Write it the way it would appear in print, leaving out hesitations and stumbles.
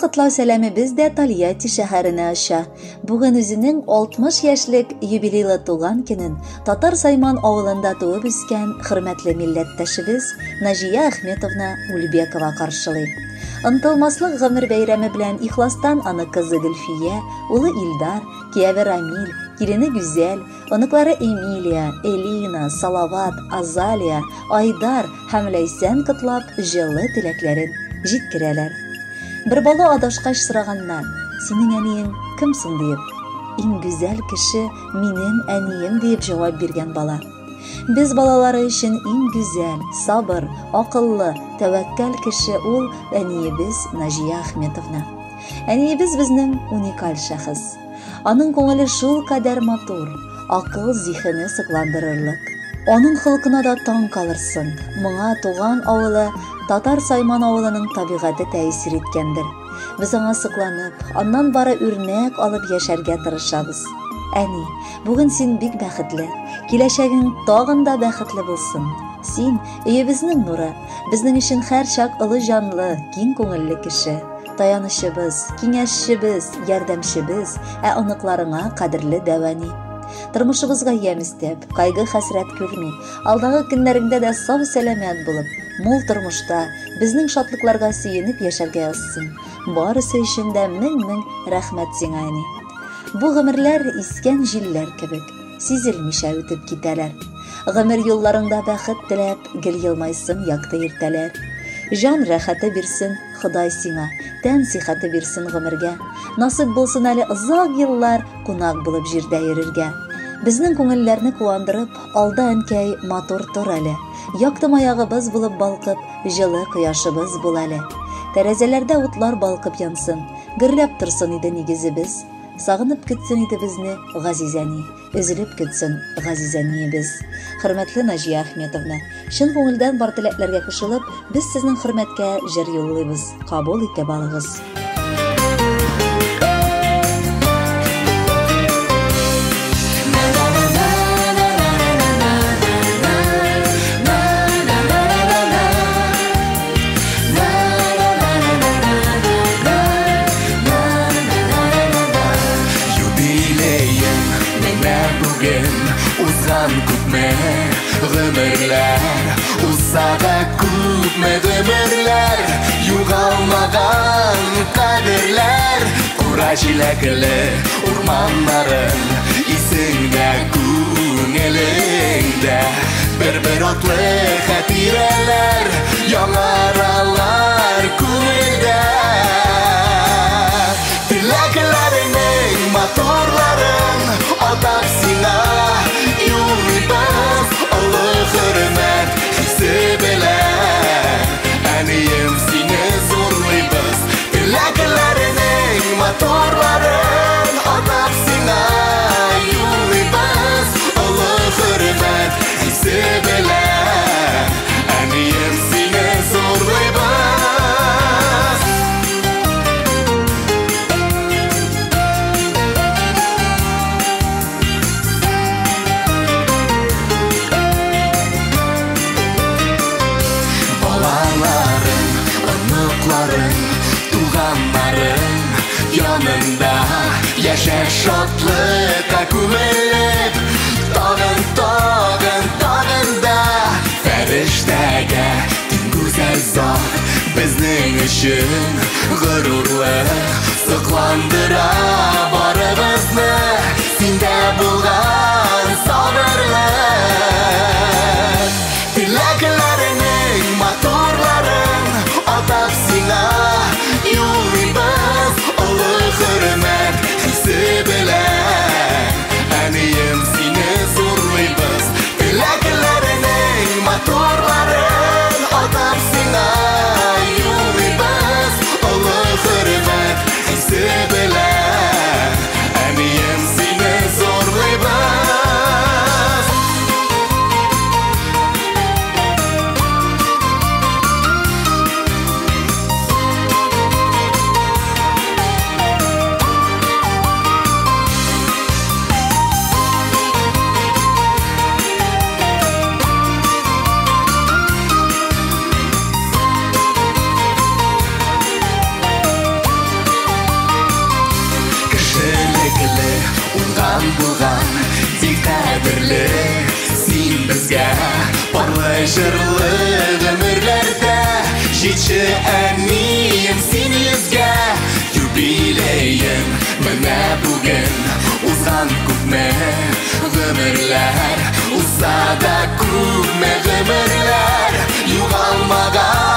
котлау сәламебез дә Тольятти шәһәренә оча. Бүген үзенең 60 яшьлек юбилейлы туган көнен Татар Сайман авылында туып үскән хөрмәтле милләттәшебез Наҗия Ахметовна Ульбекова каршылый. Онытылмаслык гомер бәйрәме белән ихластан аны кызы Гөлфия, улы Илдар, кияве Рамил, килене Гүзәл, оныклары Эмилия, Элина, Салават, Азалия, Айдар һәм Ләйсән котлап, җылы теләкләрен җиткерәләр. Бер бала адашкач сораганнар, синең әниең кем соң диеп. Иң гүзәл кеше минем әнием диеп җавап биргән бала. Без балалары өчен иң гүзәл, сабыр, акыллы, тәвәккәл кеше ул әниебез Наҗия Ахметовна. Әниебез безнең уникаль шәхес. Аның күңеле шул кадәр матур, акыл зиһене сокландырырлык. Аның холкына да таң калырсың. Моңа туган авылы Татар Сайман авылының табигате тәэсир иткәндер. Без аңа сокланып, аннан бары үрнәк алып яшәргә тырышабыз. Әни, бүген син бик бәхетле. Киләчәгең тагын да бәхетле булсын. Син өебезнең нуры, безнең өчен һәрчак олы җанлы, киң күңелле кеше. Таянычыбыз, киңәшчебез, ярдәмчебез, ә оныкларыңа кадерле дәү әни. Тормышыбызга ямь өстәп, кайгы-хәсрәт күрми, алдагы көннәреңдә дә сау-сәламәт булып, мул тормышта, безнең шатлыкларга сөенеп яшәргә язсын. Барысы өчен дә мең-мең рәхмәт сиңа, әни. Бу гомерләр искән җилләр кебек, сизелмичә үтеп китәләр. Гомер юлларыңда бәхет теләп, гел елмайсын якты иртәләр. Җан рәхәте бирсен Ходай сиңа, тән сихәте бирсен гомергә. Насыйп булсын әле озак еллар кунак булып җирдә йөрергә. Безнең күңелләрне куандырып, алда әнкәй матур тор әле. Якты маягыбыз булып балкып, җылы кояшыбыз бул әле. Тәрәзәләрдә утлар балкып янсын, гөрләп торсын иде нигезебез. Сагынып көтсен иде безне газиз әни, өзелеп көтсен газиз әниебез. Хөрмәтле Наҗия Ахметовна, чын күңелдән бар теләкләргә кушылып, без сезнең хөрмәткә җыр юллыйбыз. Кабул итеп алыгыз. Юбилеең менә бүген узган күпме гомерләр, узса да күпме гомерләр, югалмаган кадерләр, кура җиләкле урманнарың исеңдә, күңелеңдә бер-бер атлы хатирәләр яңаралар күңелдә. Теләкләреңнең матурларын атап сиңа юллыйбыз, олы хөрмәт хисе белән. Әнием, сине зурлыйбыз. Теләкләреңнең матурларын атап сиңа юллыйбыз, олы хөрмәт хисе белән. Әнием, сине зурлыйбыз. Балаларың, оныкларың, туганнарың янында яшә шатлыкка күмелеп, тагын, тагын, тагын да фәрештәгә тиң гүзәл зат, безнең өчен горурлык, сокландыра барыбызны синдә булган сабырлык. Теләкләреңнең матурларын атап сиңа юллыйбыз, олы хөрмәт хисе белән. Әнием, сине зурлыйбыз. Теләкләреңнең матурларын атап сиңа юллыйбыз, олы хөрмәт хисе белән. Туган булган, тик кадерле син безгә. Парлы җырлы гомерләрдә җитче әнием син йөзгә. Юбилеең менә бүген, узган күпме гомерләр, узса да күпме гомерләр, югалмаган